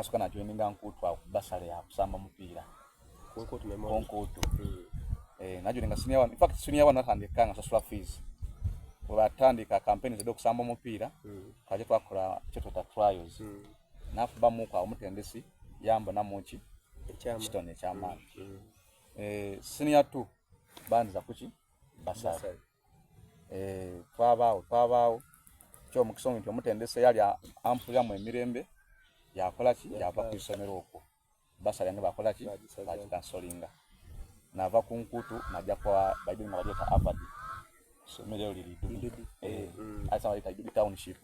Nasooka najoininga Nkuutu awo ku bursary ya kusamba mupiira. Ku Nkuutu Memorial. Ku Nkuutu. Mm. Eh, najoininga senior one. In fact senior one natandika nga nsasula fees. Bwe batandika campaigns edh'okusamba omupiira, twaje twakola kyetweta trials. Nakubamuku awo omutendesi yambonamu ki Ekyama. Kitone ekyamaanyi. Eh, senior two bandiza kuki bursary. Bursary. Eh, twabaawo twabaawo kyomukisa nti omutendesi yali ampuliramu emirembe yakola ki, yava ku isomero okwo, bursary yange bakola ki, Bagisaza. Bagikansolinga. Nava ku Nkuutu najja kwa baidini nga balyeta Harvard, isomero eryo liri Idudi. Idudi. Eh, ate balyeta Idudi Township.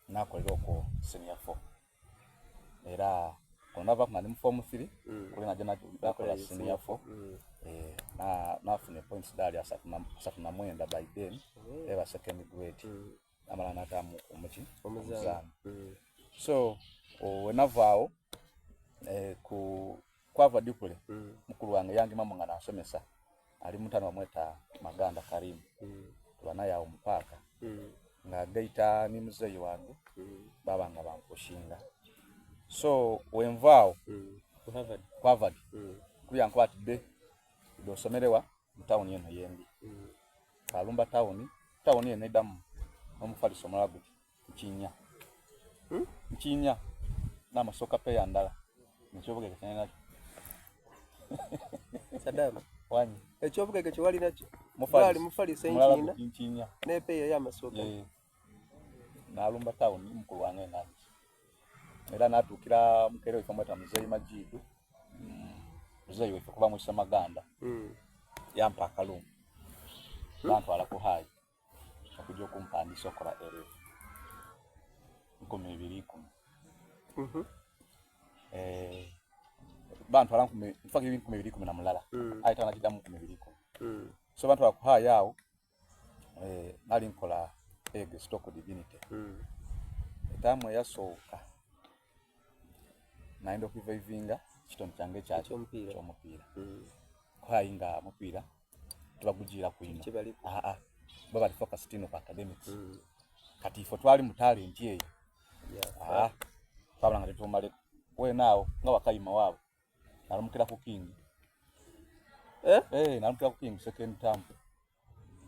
Nakolera okwo senior 4 era onava nga ndi mu form 3 kuli najja nakola senior 4. Eh, na nafuna points dali 39 by then, eba second grade. Amala natamu omuki Omuzaano. Omuzaano. So wenavaawo eh, ku kwava dikule mukulu wange yangimamu nga nasomesa ali mutano bamweta Maganda Karimu. Tuba naye awo mupaaka ng'agaita ni muzeeyi wange baba nga bampushinga. So wenvaawo Ku Harvard. Ku Harvard kulya nkuba ati be idde osomerewa mu tawuni eno yembi kalumba tawuni tawuni eno eddamu n'omufaliso omulala guti nkinya nkinya n'amasooka peya ndala nekyobugege kyenalina. Saddam. Wanyi. Ekyobugege kye wali nakyo. Mufaliso. Gwali mufaliso Omulala enkiina guti nkinya n'epeeya ey'amasooka. Eh, nalumba tawuni mukulu wange nganti era natuukira mukere waife amweta Muzeeyi Majidu. Muzeeyi waife kuba mwisa Maganda yampa akalungu bantwala ku high okujja okumpandisa okola A level 2010. Eh, bantwala nkumi, in fact 2011. Aye tanagiddamu 2010. So bantwala ku high awo eh, nali nkola egg stock divinity. Etaamu eyasooka nayenda okurevivinga ekitone kyange ekyaki Ekyomupiira. Ekyomupiira. Kuhayi nga mupiira tubagujiira kwino. Kibaliko. Aa, bo bali focused ino ku academics. Kati ifo twali mu talent eyo. Ah, twabula nga tetumale wenaawo nga wakayima waabo nalumukira ku King. Eh? Eh, nalumukira ku King second term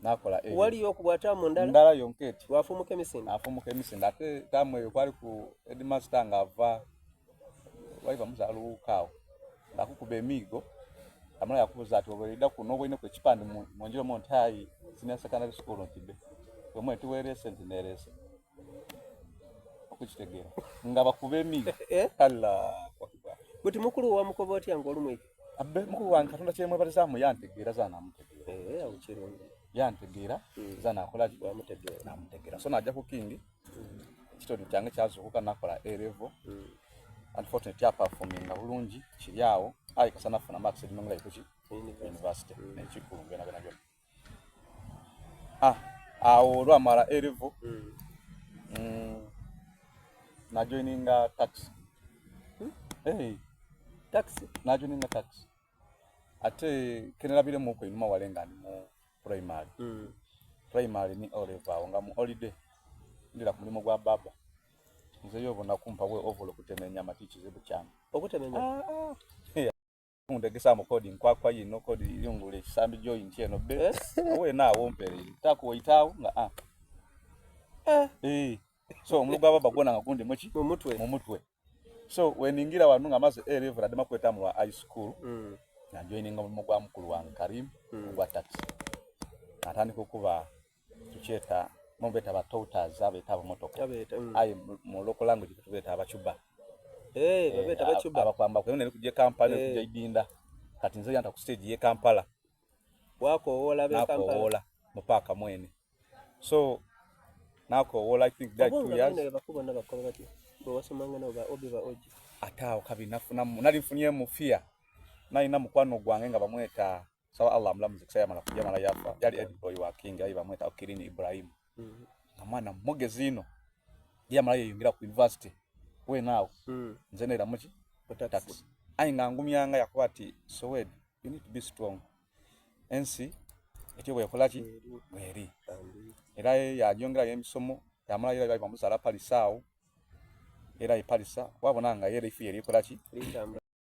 nakola A. Waliyo okubwata mu ndala. Ndala yonka eti. Wafumuka emisinde. Nafumuka emisinde ate taamu eyo kwali ku headmaster ng'ava waiva muzaluwuka awo ng'akukuba emiigo amala yakubuza ati obeerida kuno oba olinaku ekipande munjiremu nti ayi senior secondary school nti be omwe tiweerese nti neerese okukitegeera nga bakuba emiigo. Eh? Allahu akbar. Buti mukulu wo wamukoba otya ng'olumwike? Abe mukulu wange Katonda kyemwebalizaamu yantegeera zaanamutegeera. Eh, awo kirungi. Yantegeera zaanakola ki? Wamutegeera. Namutegeera. So najja ku King, ekitone kyange kyazuukuka nakola A level. Unfortunately aperforminga bulungi kiri awo aye kasa nafuna marks edinongera kuki university nekikulu byona byona byona. Ah, awo olwamala A level najoininga taxi. Hey, Taxi. Najoininga taxi ate kenerabiremuku einuma wale nga ndi mu primary. Primary ni O level awo nga mu holiday ndira ku mulimu gwa baba nzeyo obona kumpa bwe overall okutema enyama ti kizibu kyange. Okutema enyama. Ndegesa mu kodi nkwakwa yino kodi yungula ekisambi joint eno be Eh? we naawo mpereire takuwaitaawo nga ah. Eh. Eh. So omulimu gwa baba gwona nga gundi muki Mu mutwe. Mu mutwe. So weningira wano nga maze A level adema kweta mu high school nga joininga omulimu gwa mukulu wange Karim ogwa taxi. Natandika okuba tukyeta mubeta ba touters abeeta abamotoka. Abeeta. Aye mu local language tubeeta abacuba. Eh, babeeta bacuba. Abakwamba kwene kujja Kampala Eh. kujja Idinda. Kati nze yanta ku stage ye Kampala. Wakowoola b'e Kampala. Nakowoola mu paaka mwene. So nakowoola I think that 2 years. Obwongo bakubona bakoba batya? Bwe wasomanga nabo ba Obi ba Oji. Ate awo kabi nafunamu nali nfunyemu fear. Nalina mukwano gwange nga bamweta sawa Allah amulamuze kisa yamala kujja mala yafa yali head boy wa King ayi bamweta Okirini Ibrahim. Nga mwana mugezi ino yamala yeyongera ku university we naawo nze neera muki Mu taxi. Taxi ayi nga ngumyanga yakuba ati Sowed, you need to be strong, ensi etyo bwekola ki bweri. Bambi. Era ye yajongerayo emisomo yamala era bali bamuzaala Paris awo. Era e Palisa wabona nga ye life ye eri kola ki? Litambula.